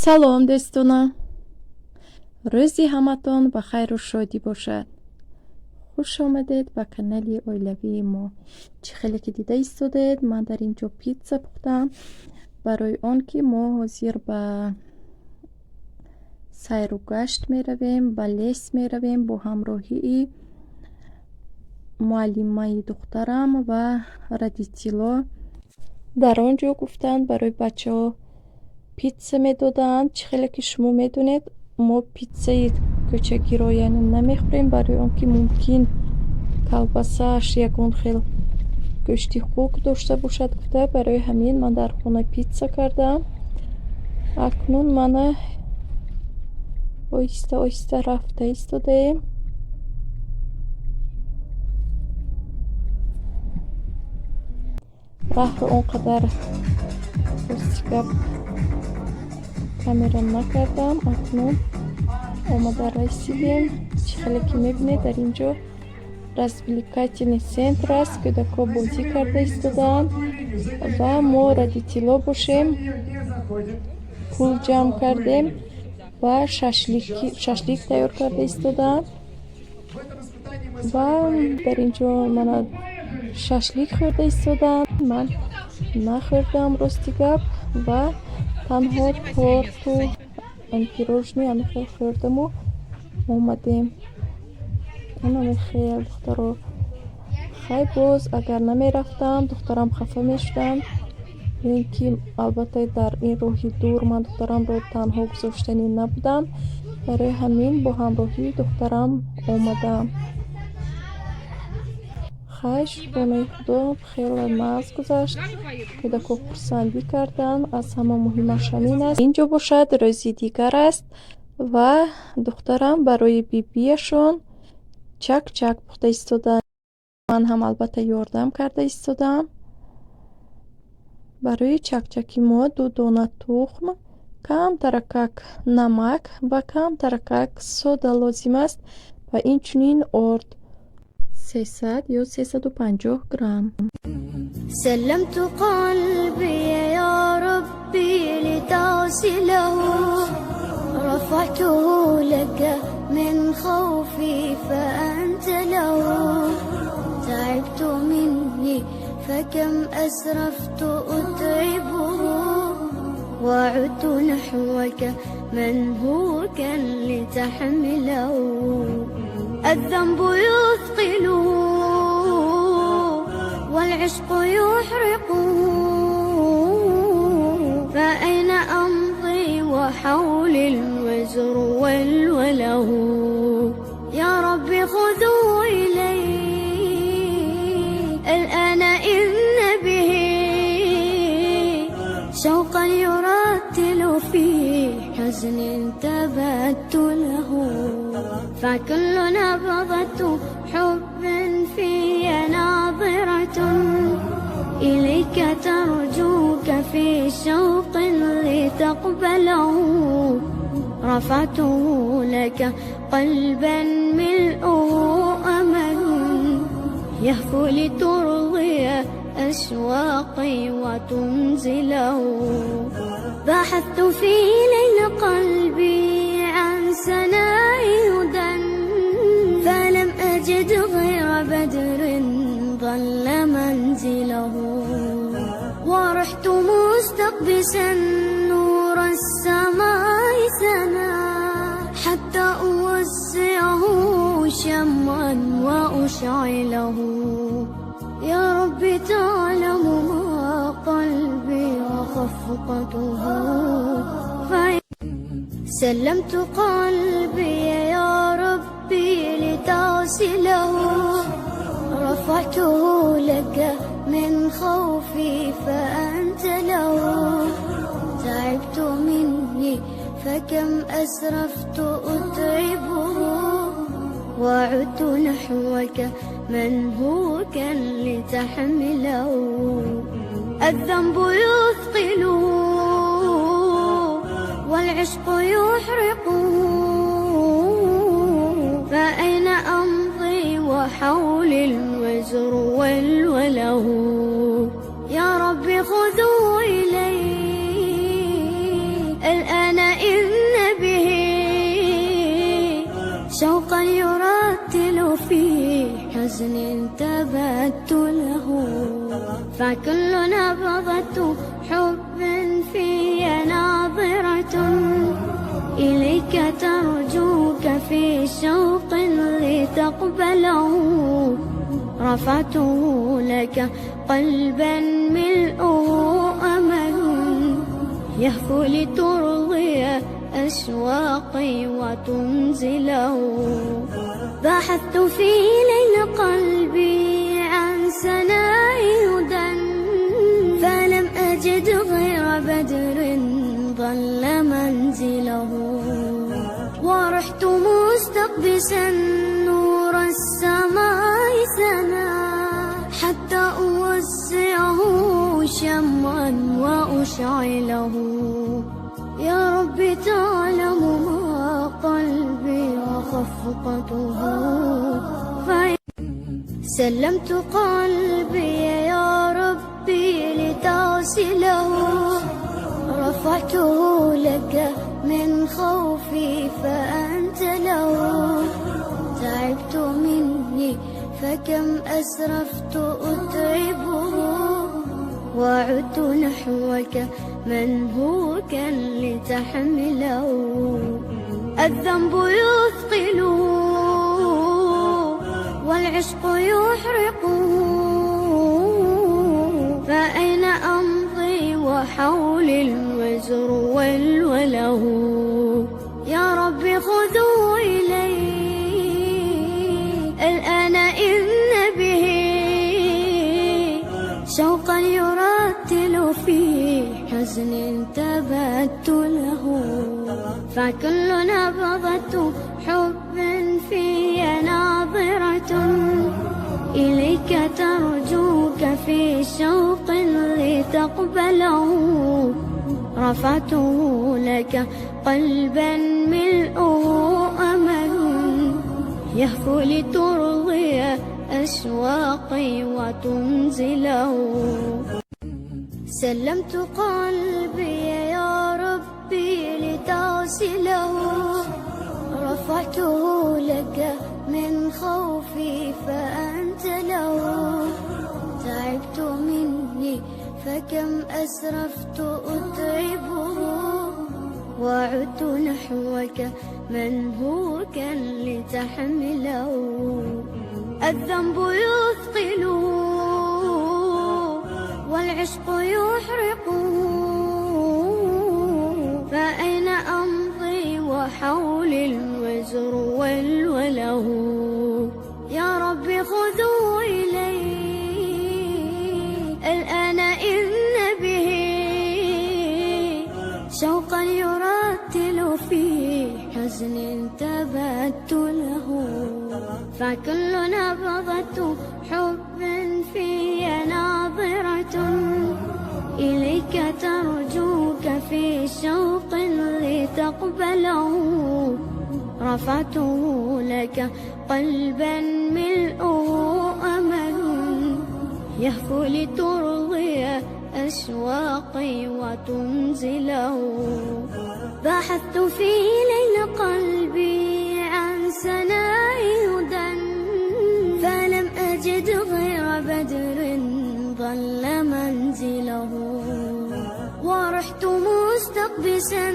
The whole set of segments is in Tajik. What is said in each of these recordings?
Салом, дӯстона! Рӯзи ҳаматон ба хайру шодӣ бошад. Хуш омадед ба канали оилавии мо. Чӣ хеле ки дида истодаед, ман дар ин ҷо питса пухтам, барои он ки мо ҳозир ба сайру гашт меравем, ба лес меравем бо ҳамроҳии муаллимаи духтарам ва родитело. Дар он ҷо гуфтанд, барои бачаҳо питса медоданд. Чӣ хеле ки шумо медонед, мо питсаи кӯчагиро, яъне, намехӯрем, барои он ки мумкин колбасааш ягон хел гӯшти хук дошта бошад гуфта. Барои ҳамин ман дар хона питса кардам. Акнун мана оҳиста оҳиста рафта истодаем. Раҳро он қадар, рости гап, камера накардам. Акнун омада расидем. Чӣ хеле ки мебинед, дар ин ҷо развлекательный центр аст, кӯдакҳо бозӣ карда истодаанд ва мо, родитело бошем, пул ҷамъ кардем ва шашлик тайёр карда истодаанд ва дар ин ҷо мана шашлик хӯрда истодаанд. Ман нахӯрдам, рости гап, ва танҳо торту пирожни ҳамихел хӯрдаму омадем. Анамихел, духтаро. Хай, боз агар намерафтам, духтарам хафа мешуданд, ё ин ки албатта дар ин роҳи дур ман духтарамро танҳо гузоштанӣ набудам. Барои ҳамин бо ҳамроҳии духтарам омадам. Хай, шукронаи Худо, хеле нағз гузашт, кӯдакҳо хурсандӣ карданд, аз ҳама муҳимаш ҳамин аст. Ин ҷо бошад, рӯзи дигар аст ва духтарам барои бибиашон чак-чак пухта истодаанд. Ман ҳам албатта ёрдам карда истодаам. Барои чакчаки мо ду дона тухм, камтаракак намак ва камтаракак сода лозим аст ва инчунин орд 300 ё 350 грамм. سلمت قلبي يا ربي لتغسله، رفعته لك من خوفي فأنت له. تعبت مني فكم أسرفت أتعبه، وعدت نحوك منهوكا لتحمله. الذنب يثقله والعشق يحرقه، فأين أمضي وحولي الوزر والوله؟ يا رب خذه إلي الآن، إن به شوقا يرتل في حزن تبتله. فكل نبضة حب في ناظرة إليك ترجوك في شوق لتقبله. رفعته لك قلبا ملؤه أمل يهفو لترضي أشواقي وتنزله. بحثت في ليل قلبي عن سناء هدى، فلم أجد غير بدر ظل منزله. ورحت مستقبسا نور السماء سنا، حتى أوسعه شمعا وأشعله. يا رب تعلم ما قلبي وخفقته. سلمت قلبي يا ربي لتغسله، رفعته لك من خوفي فأنت له. تعبت مني فكم أسرفت أتعبه، وعدت نحوك منهوكا لتحمله. الذنب يثقله والعشق يحرقه، فأين أمضي وحولي الوزر والوله؟ يا رب خذه إلي الآن. حزن تبتله. فكل نبضة حب في ناظرة إليك ترجوك في شوق لتقبله. رفعته لك قلبا ملؤه أمل يهفو لترضي أشواقي وتنزله. بحثت في ليل قلبي عن سناء هدى فلم أجد غير بدر ظل منزله. ورحت مستقبسا نور السماء سنا حتى أوزعه شمعا وأشعله. يا رب تعلم ما قلبي وخفقته. سلمت قلبي يا ربي لتغسله. رفعته لك من خوفي فأنت له. تعبت مني فكم أسرفت أتعبه. وعدت نحوك منهوكا لتحمله. الذنب يثقله والعشق يحرقه. فأين أمضي وحولي الوزر والوله. يا رب خذه إلي الآن إن به شوقا يرتل في حزن تبتله. فكل نبضة حب في ناظرة إليك ترجوك في شوق لتقبله. رفعته لك قلبا ملؤه أمل يهفو لترضي أشواقي وتنزله. سلمت قلبي يا ربي لتغسله. رفعته لك من خوفي فأنت له. تعبت مني فكم أسرفت أتعبه. وعدت نحوك منهوكا لتحمله. الذنب يثقله والعشق يحرقه. فأين أمضي وحولي الوزر والوله. يا رب خذه إلي الآن إن به شوقا يرتل في حزن تبتله. فكل نبضة حب في ناظرة إليك ترجوك في شوق لتقبله. رفعته لك قلبا ملؤه أمل يهفو لترضي أشواقي وتنزله. بحثت في ليل قلبي عن سناء هدى فلم أجد غير بدر ظل منزله. ورحت مستقبسا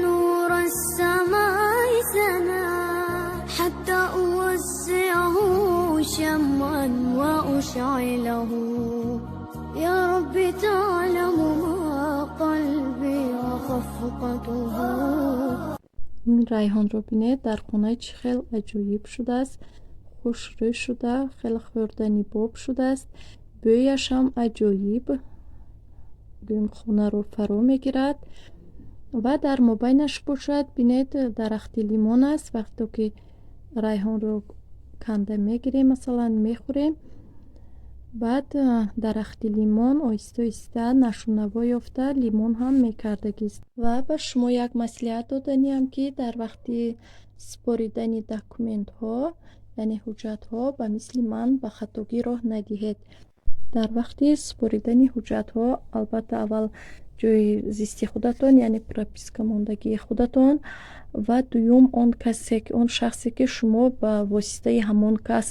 نور السماء سنا حتى أوزعه شمعا وأشعله. يا رب تعلم ما قلبي وخفقته. Ин райҳонро бинед, дар хона чӣ хел аҷоиб шудааст, хушрӯй шуда, хеле хӯрданибоб шудааст, бӯяш ҳам аҷоиб, гӯем, хонаро фаро мегирад. Ва дар мобайнаш бошад, бинед, дарахти лимон аст. Вақте ки райҳонро канда мегирем, масалан, мехӯрем, баъд дарахти лимон оҳиста оҳиста нашъунаво ёфта, лимон ҳам мекардагист. Ва ба шумо як маслиҳат доданиам, ки дар вақти супоридани документҳо, яъне ҳуҷҷатҳо, ба мисли ман ба хатогӣ роҳ надиҳед. Дар вақти супоридани ҳуҷҷатҳо, албатта, аввал ҷои зисти худатон, яъне прописка мондагии худатон, ва дуюм он касе, он шахсе, ки шумо ба воситаи ҳамон кас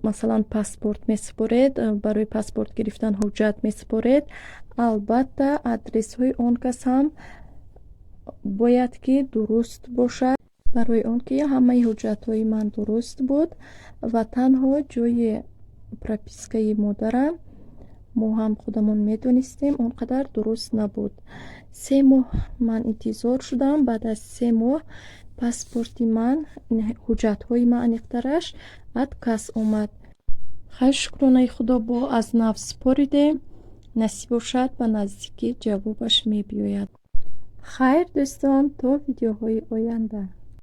Масалан, паспорт месупоред, барои паспорт гирифтан ҳуҷҷат месупоред, албатта, адресҳои он кас ҳам бояд ки дуруст бошад. Барои он ки ҳамаи ҳуҷҷатҳои ман дуруст буд ва танҳо ҷойи пропискаи модарам, мо ҳам худамон медонистем, он қадар дуруст набуд. 3 моҳ ман интизор шудам. Баъд аз 3 моҳ паспорти ман, ҳуҷҷатҳои ман, аниқтараш, отказ омад. Хайр, шукронаи Худо, бо аз нав супоридем. Насиб бошад, ба наздикӣ ҷавобаш мебиёяд. Хайр, дӯстон, то видеоҳои оянда.